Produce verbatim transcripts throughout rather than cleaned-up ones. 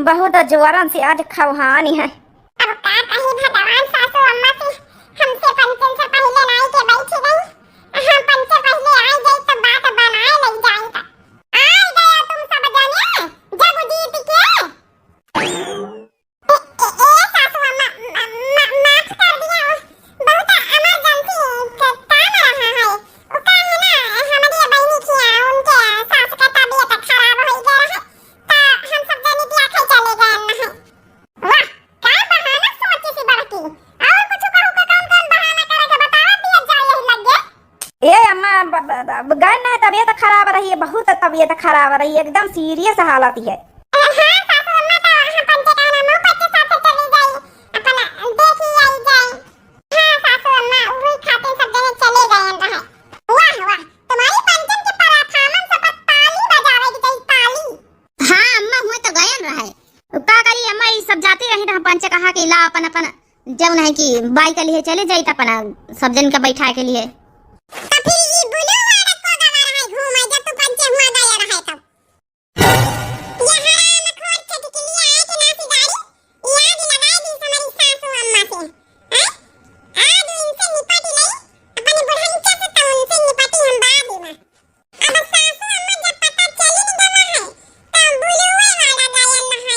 बहुत जोरन से आज खवहानी है। अब का कही भगवान, सासू अम्मा से हमसे पंचन से पहिले नाई के बैठी गई। हाँ, पंचे पहिले आई जाई तब बात बनाए लग जाई। त आई गया तुम सब जने जब जीत के। ए, ए, ए सासू अम्मा, म-, म-, माफ कर दिया, बहुत emergency क-, काम रहा है। वो का है ना, हमारी ये बहनी की, आ, उनके सास का तबीयत खराब हो गया रहा, तो हम सब जने की आंखें चले गए ना है। वाह, का बहाना सोची सी बड़की। और कुछ कहू का कौन कौन बहाना करे के बतावा दिया जाए यही लगे। ए अम्मा, ब-, ब-, ब-, गए ना, तबीयत खराब रही है, बहुत तबीयत खराब रही है, एकदम serious हालत है। हाँ, सासू अम्मा तो वहाँ पंचे कहना मुँह पंचे साथे चली जाई, अपना देखी आई जाई। हाँ, सासू अम्मा, वही खातिर सब जने चले गए रहे। वाह, वाह, तुम्हारी पंचन के performance पर ताली बजावे के चाहिए, ताली। हाँ, अम्मा, हुए तो गयन रहे। का करी अम्मा, ई सब जाती रही रहा, पंचे कहा कि ला अपन, अपन जौन है कि बाई के लिए चले जाई, त अपना सब जन के बैठा के लिए। तो फिर ई blue वाला को गवा रहा है घूम, जब तू पंचे हुआ गया रहा है तब। ये हरामखोर चटकिलिया आए के नासी गाड़ी, याद लगाए दी हमारी सासू अम्मा से। हैं? आज इनसे निपट नहीं, अपने बुढ़नचा से तो उनसे निपटी हम बाद में। अब सासू अम्मा जब पता चली गवा है, तो blue वाला गायन है।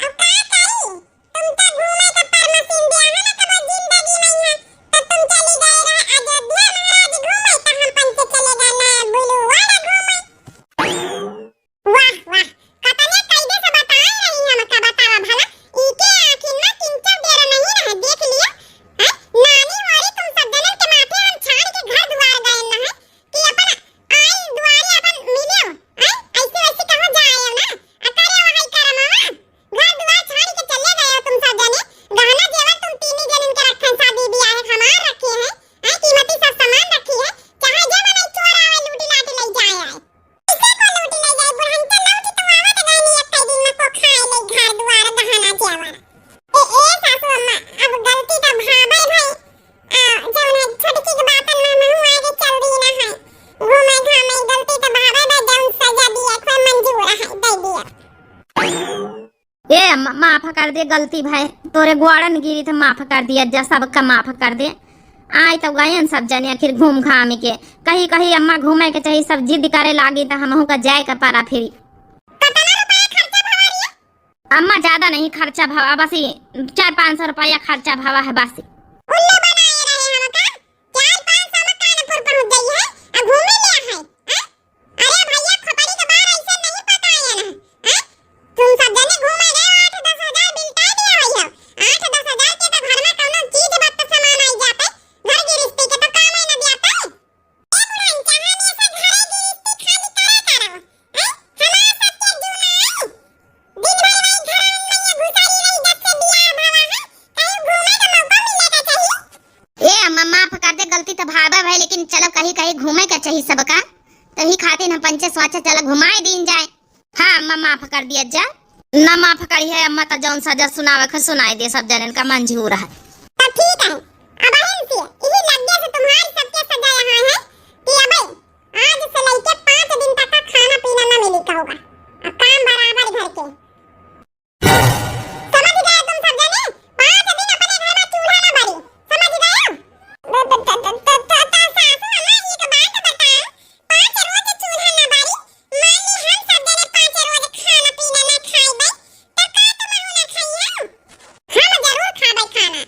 अब का करी? तुम तो घूमे का permission दिया है ना, कब जिंदगी नहीं है, तो तुम चली गए रहे अयोध्या महाराज घूमे, तो हम पंचे चले गए ना blue वाला घूमे। वाह, वाह, कतने कायदे से बताए रही हमका, बतावा भला, इनके आँखिन में किंचर देर नहीं रहे, देख लिया, हैं? नानी होरी तुम सब जनन के माथे हम छाड़ के घर दुआर गए न है, कि अपन आई दुआरे अपन मिलियो, हैं? ऐसे वैसे कहाँ जाए ना, अकरे वही करम हुआ, घर दुआर छाड़ के चले गए हो तुम सब जने, गहना जेवर तुम तीन जनन के रखे, शादी ब्याह हमार रखे हैं, हैं? कीमती सब सामान रखी है, चाहे जे मनई चोर आवे लूटी लाटी ले जाए आए। कैसे को लूटी ले जाए, बुढ़न तो लौटी तो आवा तो गहनी एक कई दिन में को खाए ले घर दुआर गहना जेवर। ए, ए सासू अम्मा, अब गलती तो भावे भाई, आ, जौन है छोटकी के बातन में हमहू आगे चल दी ना है, घूमे घामे गलती तो भावे भाई, जौन सजा दिया कोई मंजूर है, दे दिया। ए अम्मा, माफ कर दे, गलती भय, तोरे गोड़न गिरी थे, माफ कर दिया जा, सबका माफ कर दे। आई तो गयन सब जने आखिर घूम घाम के। कही कही अम्मा घूमे के चाही, सब जिद करे लागी त हमहू का जाए का पारा फिरी। कतना रुपया खर्चा भवा रही? अम्मा ज्यादा नहीं खर्चा भवा, बस ये चार पाँच सौ रुपया खर्चा भवा है बस। उल्लू बनाए रहे हमका, चार पाँच सौ में कानपुर पहुँच गई है, अब घूमे ले है, हैं? अरे भैया, खोपड़ी के बार ऐसे नहीं पकायन है, हैं? तुम सब जने घूमे गए, आठ दस हजार बिल तय दिया हुई हो। आठ दस हजार के तो घर में कौनो चीज बत्त सामान आई जाते, घर गिरस्ती के तो काम ही न जाते। ए बुढ़न, चाहनी से घरे गिरस्ती खाली करा करो, हैं? हमारा सबके जूना आई। दिन भर वही घर में ये घुसाई रही, जब से बियाह भवा है, कहीं घूमे का मौका मिले का चाहिए। ए अम्मा, माफ कर दे, गलती तो भावे भाई, लेकिन चलो कहीं कहीं घूमे का चाहिए सबका, तो ही खातिर हम पंचे सोचे चलो घुमाए दीन जाए। हाँ अम्मा, माफ कर दिया जा। ना माफ करी है अम्मा, तो जौन सजा सुनावे के सुनाई दे, सब जनन का मंजूर है। तो ठीक है, अब अहिन से यही लग्गे से तुम्हारी सबके सजा यहाँ है कि अब आज से लेके पाँच दिन तक का खाना पीना ना मिली कहूँगा, अब काम बराबर घर के। समझ गए तुम सब जने? पाँच दिन अपने घर में चूल्हा ना बरी, समझ गए? त, त, त, त, त, त सासू अम्मा, एक बात बता, पाँच रोज चूल्हा ना बरी, मान ली हम सब जने पाँच रोज खाना पीना ना खाइबे, तो का तुम ना खाइयो? हम जरूर खाबे खाना,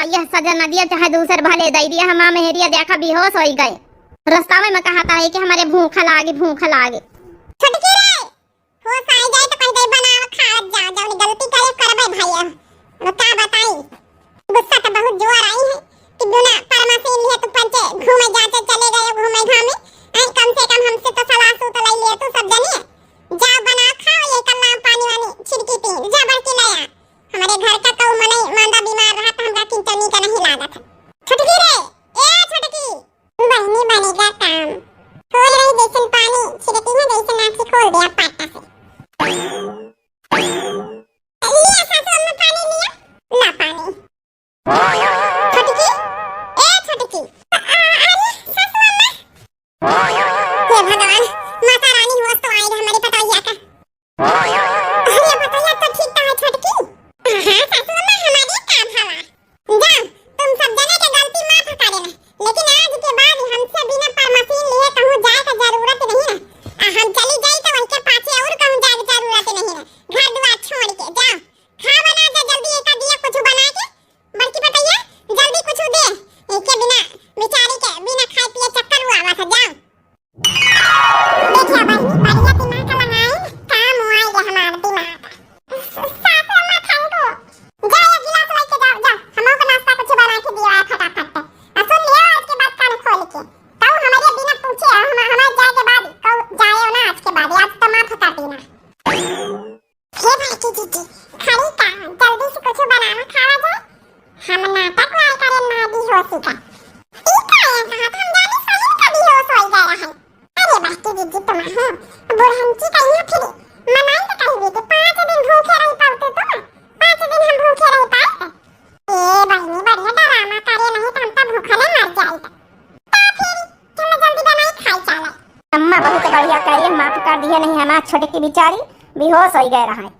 यह सजा न दिया, चाहे दूसर भले दइ दिया, हमार मेहरिया देखा बेहोश होइ गए। रस्ता में, में कहत है कि हमरे भूख लागे, भूख लागे। छोटकी रे, होश आइ जाए तो कहि दे बनाव खावत जा, जउन गलती करे करबे भइया। अब का बताई, गुस्सा तो बहुत जोर आई है कि बिना परमसीन लिए तू पंचे घूमे जाचे चले गए घूमे घामे। आई कम से कम हमसे तो सलाह सूत लइ लिए तू सब जने। जा बना खाओ ये कल्ला पानी वानी छिड़की पी, जा बढ़ के ले आ। हमरे घर का कऊ मनई मांदा बीमार रहा तो हमरा किंचनी का नहीं लागत है। छोटकी रे, ए छोटकी, बहिनी बनेगा काम। खोल रही जैसन पानी छिड़की है, जैसन आँखी खोल दिया पाटा से। लिया सासू अम्मा पानी लिया, ला पानी। छोटकी, ए छोटकी, आ, आ, अरे सासू अम्मा। हे भगवान, माता रानी होश तो आए हमरे पतोहिया का। अरे पतोहिया तो ठीक तो है छोटकी। हाँ सासू अम्मा, हमारे काम हवा। जा, तुम सब जने के गलती माफ कर देना, लेकिन आज के बाद हमसे बिना परमसीन लिए कहूँ जाए के जरूरत नहीं है। आ हम चली जाई तो वही के पाछे और कहूँ जाए के जरूरत नहीं है। घर दुआर छोड़ के जाओ, खा बना के जल्दी एक दिया कुछ बना के, बड़की पतोहिया जल्दी कुछ दे, एके बिना बेचारी के बिना खाए पिए चक्कर हुआ हुआ था। जाओ। देखिया बहिनी, बढ़िया दिमाग लगाइन, काम आइल हमार दिमाग। सासू अम्मा, thank you। जा, एक गिलास लेके जाओ, जाओ, हमहू को नाश्ता कुछ बना के दिया है फटाफट। आ सुन लिया, आज के बाद कान खोल के, कहू हमरे बिना पूछे, हम, हमारे जाए के बाद, कहू जाए ना आज के बाद, आज तो माफ कर देना। हे बड़की जीजी, खड़ी का, जल्दी से कुछ बनावा खावा जाए। हम नाटक वाय करे ना बेहोशी का। ई का है कहा था, हम जानी सही का बेहोश होई गए रहे। अरे बड़की जीजी तुम हो, बुढ़ंची कहियो फिर, मनाई तो कही कि पाँच दिन भूखे रही पाते तुम, पाँच दिन हम भूखे रही पाए। ए बहिनी बढ़िया डरामा करे नहीं तो हम तो भूखले मर जाई। ता फिर चलो जल्दी बनाई खाई चाला। अम्मा बहुत बढ़िया करिए, माफ कर दिए नहीं हमार छोटकी बिचारी बेहोश होई गए रहे।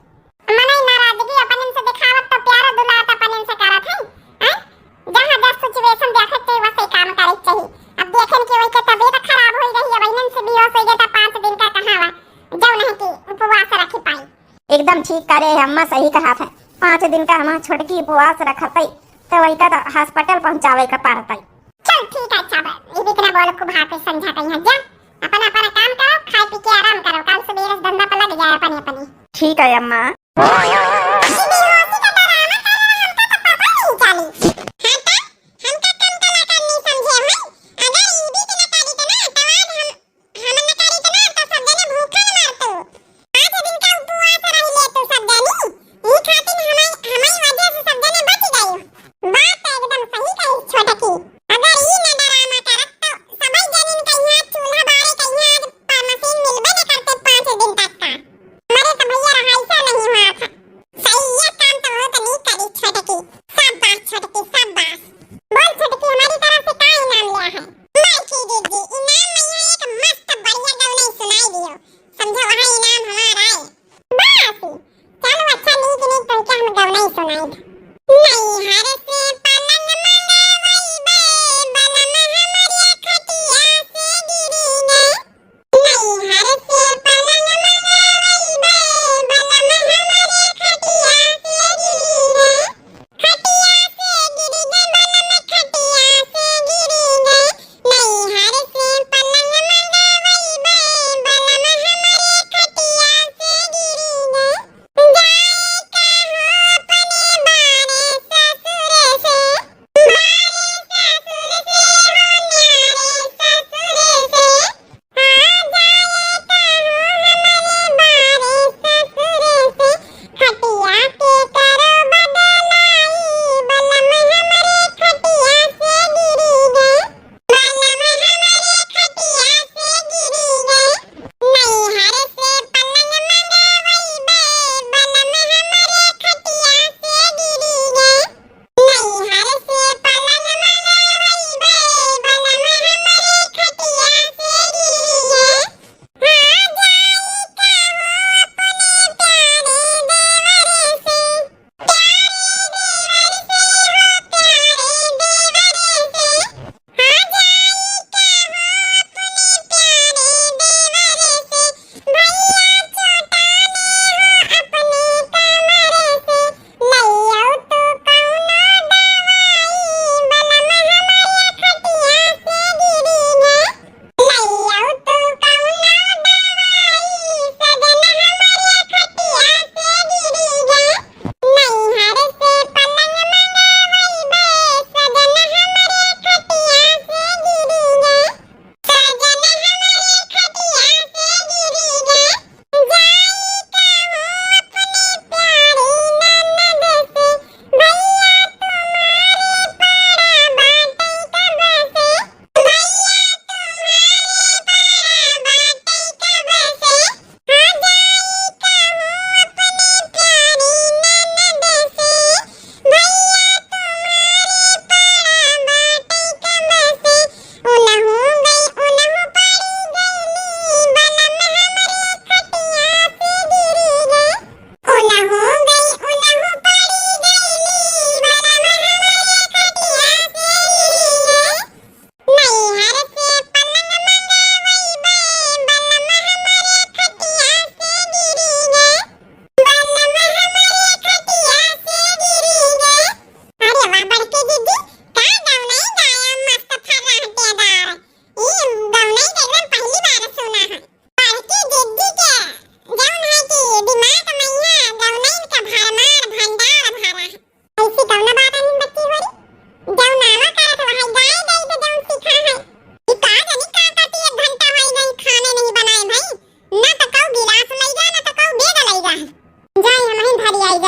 मनई नाराजगी अपनन से दिखावत तो प्यार दुलार तो अपनन से करत है, हैं? जहाँ जस situation देखत के वैसे काम करे के चाहिए। अब देखेन कि वही के तबीयत खराब होई रही है, वहीनन से बेहोश होई गए तो पाँच दिन का कहावा, जौन है कि उपवास रखी पाई। एकदम ठीक करे है अम्मा, सही कहा था। पाँच दिन का हमार छोटकी उपवास रखत है, तो वही का तो hospital पहुँचावे का पड़त है। चल ठीक है, अच्छा बा, ये भी इतना बोल को भाग के समझा कहीं जा, अपन अपन काम करो, खाए पी के आराम करो, कल सुबह से धंधा पर लग जाए अपने अपने। ठीक है अम्मा। ये बेहोशी का डरामा कर रहा, हमका तो पता नहीं चली। हाँ तो, हमका कम कलाकार नहीं समझे हैं, अगर ये भी इतना करी तो ना, तो आज हम हम न करी त ना, त सब जने भूखा न मरतू। पाँच दिन का उपवास रह ले तू सब जनी। ई खातिर हमई, हमई वजह से सब जने बच गई। बात त एकदम सही कही छोटकी। अगर ई न डरामा करत तो सबई जनिन का यहाँ चूल्हा बारे का यहाँ आज प-, मशीन मिलबे न करते पाँच दिन तक का। हमरे तो भैया रहाइसा नहीं हुआ था।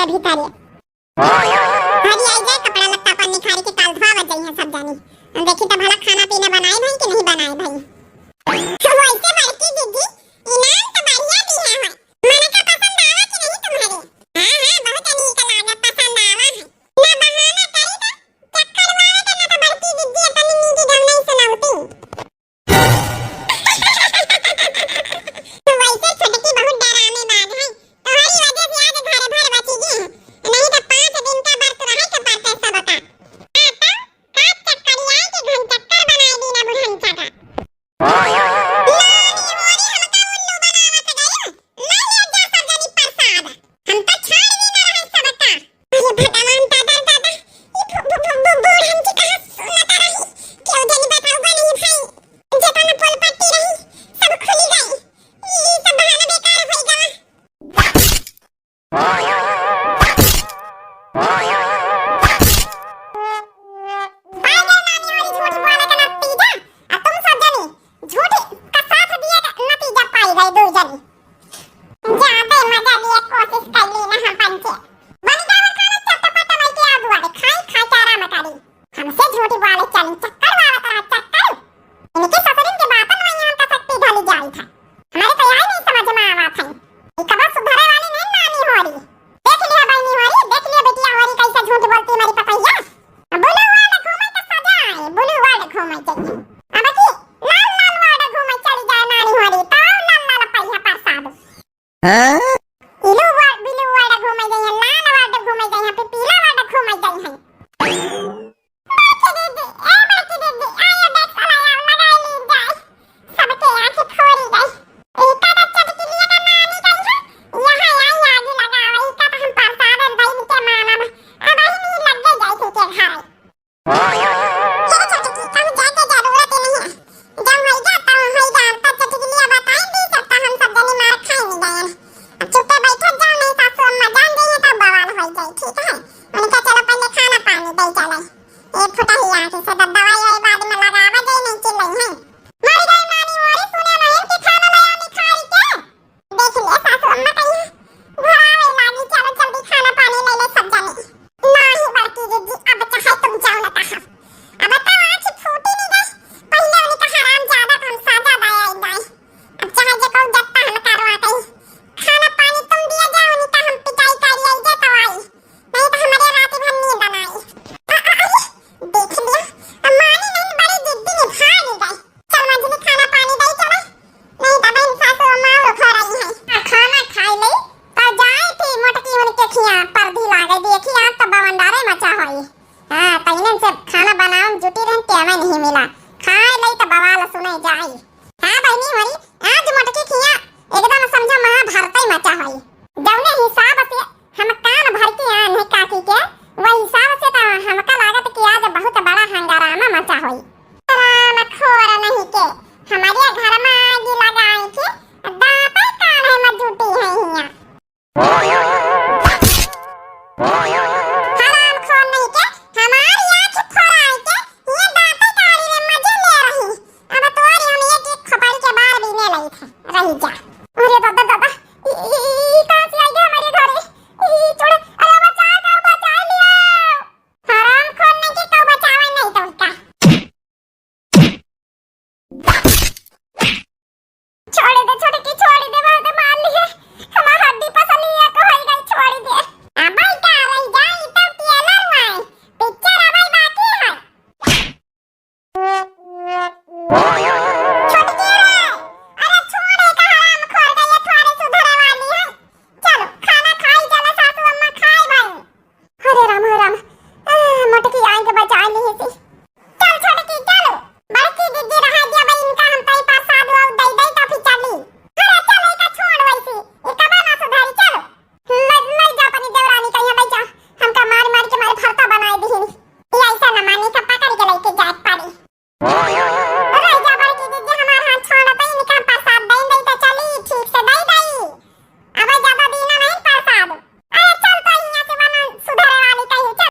भीतरे। घरे आई जाए, कपड़ा लत्ता अपन निखारी के काल धोआवत जइहैं सब जानी। हम देखी त भला खाना पीना बनाए भई कि नहीं बनाए भई। वैसे बड़की दीदी, इनाम तो बढ़िया दिहे हैं। मन का पसंद आवा कि नहीं तुम्हारे? हाँ, हाँ, बहुत नीक लागा, पसंद आवा है। ना बहाना करी तो चक्कर मारे के, ना तो बड़की दीदी अपनी नीक गवनाई सुनावती। वैसे छोटकी बहुत डरामेबाज है, तोहरी वजह से आज घर भर बची गए हैं, नहीं तो पाँच दिन का व्रत रहे के पड़ते सबका। हाँ तो, का चक्करिया के घन चक्कर बनाए दी ना बुढ़न चाटा। नानी मोरी हमका उल्लू बनावत गइल, ले ले जा सब जनी प्रसाद, हम तो छाड़ भी ना रहे सबका। अरे भगवान, दादा, दादा, ई बु-, बु-, बु-, बु-, बूढ़न की कहाँ सुनत रही? केहू जनी बताउबा नहीं भाई। जेतना पोल पट्टी रही, सब खुली गई। ई सब बहाना बेकार होई गवा। पाई गई नानी वाली झूठ बोले का नतीजा, आ तुम सब जनी झूठ का साथ दिए का नतीजा पाई गई दो जनी। ज्यादा मजा लिए कोशिश कर ली ना हम पंचे। बन जावे खाना चटपट, मैं के आदू आवे, खाई खाई के आराम करी। हमसे झूठ बोले चली, चक्कर आवत रहा, चक्कर। इनके ससुरिन के बातन में यहाँ का शक्ति ढली जाई था। हमारे तो यही नहीं समझ में आवत है। ई कबो सुधरे वाली नहीं नानी हो रही। देख लिया बहनी हो रही, देख लिया बेटिया हो रही, कैसे झूठ बोलती हमारी पतैया। अब blue ward घूमे के सजा है, blue ward घूमे चाहिए। अब की लाल लाल ward घूमे चली जाए नानी हो रही, तो लाल लाल पैसा प्रसाद। हाँ? इलू ward, blue ward घूमे जाइए, लाल ward घूमे जाइए, फिर पीला ward घूमे जाइए। ए दीदी, ए बड़की दीदी, आइए देख साला यार, लगाई ली जाए। सबके आँखें फोड़ी गई। इनका तो चटकिलिया का नानी गई है, यहाँ आई आग लगाओ, इनका तो हम प्रसाद दई के मानब। अब ही नहीं लग गई जाए के घर। हे छोटकी, कहूँ जाए के जरूरत ही नहीं है। जब होई जा, तब होई जा। हम तो चटकिलिया बताई दी, सब तो हम सब जनी मार खाई नहीं गए। अब चुपे बैठत जाओ, नहीं सासू अम्मा जान गई है, तब बवाल होई जाई, ठीक है? उनका चलो पहले खाना पानी दे चले। एक फुटा ही आँख से तो दवाई वाई बाद में लगावा जाई, नहीं चिल्लाई है। मर गई नानी मोरी, सुने नहीं कि खाना ले आनी खाई के। देख ले सासू अम्मा कहीं घरावे लागी, चलो जल्दी खाना पानी ले ले सब जाने। नाही बड़की दीदी, अब चाहे तुम जाओ ना कहा। अब तो आँख फूटी नहीं गई, पहले उनका हराम ज्यादा हम साजा दाया दाई। अब चाहे जे कहू जत्ता हम करवा कहीं। खाना पानी तुम दिया जाओ, उनका हम पिटाई करिए जे तो आई। नहीं तो हमारे रात भर नींद ना आई। आ, आ, अरे, देख लिया, अब मानी नहीं, बड़ी जिद्दी निभा ली गई। चल मंझली, खाना पानी दे चला, नहीं तो बहन सासू अम्मा और खा रही है। आ, खाना खाई ले, पर जाए थी मोटकी उनके खिया, पर भी लागे, देखी आज तो बवंडारे मचा होई। हाँ, तइनन से खाना बनावन जुटी रहन, तेवे नहीं मिला। खाए लई तो बवाल सुने जाई। हाँ बहनी होरी, आज मोटकी खिया एकदम समझो महाभारत ही मचा होई। जौने हिसाब से हम कान भर के आन है काकी के, वही हिसाब से तो हमका लागत कि आज बहुत बड़ा हंगामा मचा होई।